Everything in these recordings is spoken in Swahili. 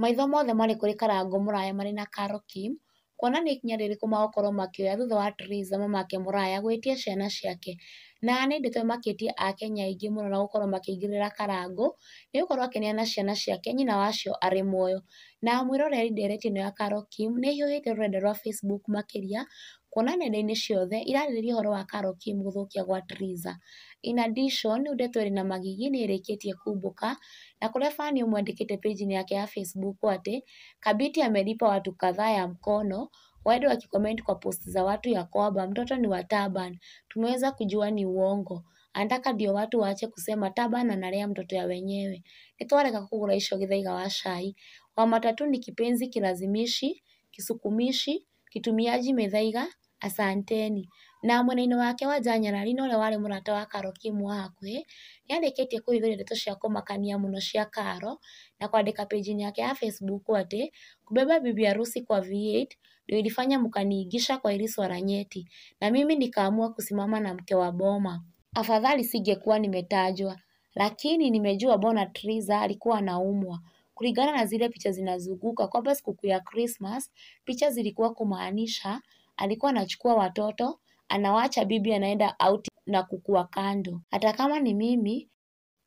Maitho mothe marĩ kũrĩ Karangũ Mũraya marĩ na Carol Kim, kuona nĩ ikinya rĩrĩkũ magũkorwo makĩoya thutha wa Triza mamake Mũraya gwĩtia ciana ciake. Na nĩ ndeto ĩmakĩtie akenya aingĩ mũno na gũkorwo makĩingĩrĩra Karangũ, nĩ gũkorwo akĩneana ciana ciake nyina wacio arĩ muoyo. Na mwĩroreri ndereti ĩno ya Carol Kim nĩ ĩhiũhĩte rũrenda rwa Facebook makĩria, kuona nenda-inĩ ciothe irarĩrĩria ũhoro wa Carol Kim gũthũkia gwa Triza. In addition, rĩu ndeto ĩrĩ na magigi nĩ ĩrĩkĩtie kumbũka, na kũrĩa fan ũmwe andĩkĩte page-inĩ yake ya Facebook atĩ Kabiti amelipa watu kadhaa ya mkono waende wakicomment kwa post za watu ya kwamba mtoto ni wa Taban. Tumeweza kujua ni uongo. Anataka ndio watu waache kusema Taban analea mtoto ya wenyewe. Nĩtwarega kũgũra icio gĩthaiga wa cai. Wa matatu ni kipenzi kilazimishi, kisukumishi, kitumiaji mĩthaiga, asanteni. Na mwena-inĩ wake wa Janyarari na ũrĩa warĩ mũrata wa Carol Kim wa hakuhĩ, nĩarĩkĩtie kũhithũria ndeto cia kũmakania mũno cia Carol na kwandĩka page-inĩ yake ya Facebook atĩ kubeba bibi harusi kwa V8 ndio ilifanya mkaniingisha kwa hili swala nyeti, na mimi nikaamua kusimama na mke wa boma. Afadhali singekuwa nimetajwa, lakini nimejua bona Triza alikuwa anaumwa. Kulingana na zile picha zinazunguka kwamba sikukuu ya Christmas, picha zilikuwa kumaanisha alikuwa anachukua watoto anawacha bibi anaenda out na kukua kando. Hata kama ni mimi,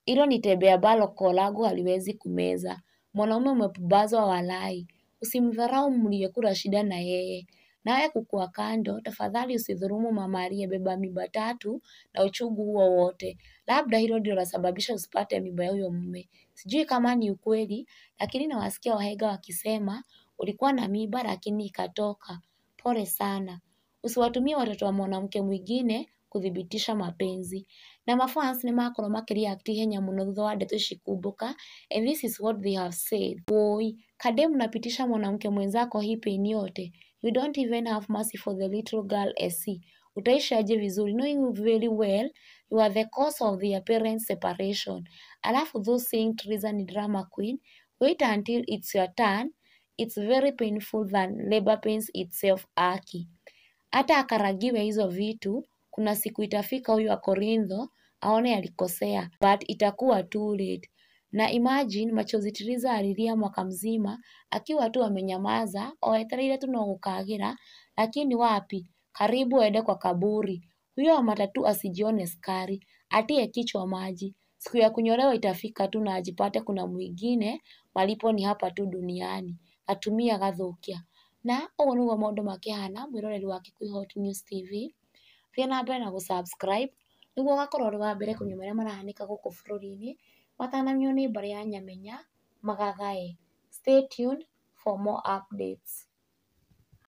hilo ni tebe ambalo koo langu haliwezi kumeza. Mwanaume umepubazwa walai. Usimdharau mliyekula shida na yeye. Nawe kukua kando, tafadhali usidhulumu mama aliyebeba mimba tatu na uchungu huo wote. Labda hilo ndio lasababisha usipate mimba ya huyo mume. Sijui kama ni ukweli, lakini nawasikia wahenga wakisema ulikuwa na mimba lakini ikatoka. Pole sana. Usiwatumie watoto wa mwanamke mwingine kuthibitisha mapenzi. Na mafans nĩ makorwo makĩreact ihenya mũno thutha wa ndeto ici kumbũka, and this is what they have said. Woi, kadem unapitisha mwanamke mwenzako hii pain yote. You don't even have mercy for the little girl SC. Utaishi aje vizuri knowing very well you are the cause of their parents separation. Alafu those saying Triza ni drama queen, wait until it's your turn. It's very painful than labor pains itself aki. Hata akaragiwe hizo vitu, kuna siku itafika huyu wa Korintho aone alikosea, but itakuwa too late. Na imagine machozi Triza alilia mwaka mzima akiwa tu amenyamaza, o etereire tu no gũkagĩra, lakini wapi, karibu aende kwa kaburi. Huyo wa matatu asijione skari, atie kichwa maji. Siku ya kunyolewa itafika tu na ajipate kuna mwingine, malipo ni hapa tu duniani. Atumia gathũkia. Na ũguo nĩguo maũndũ makĩhana mwĩroreri wa Kikuyu Hot News TV. Thiĩ na mbere na gũsubscribe nĩguo ũgakorwo ũrĩ wa mbere kũmenya marĩa marahanĩka gũkũ bũrũri-inĩ matanamenywo nĩ mbarĩ ya Nyamenya magagae. Stay tuned for more updates.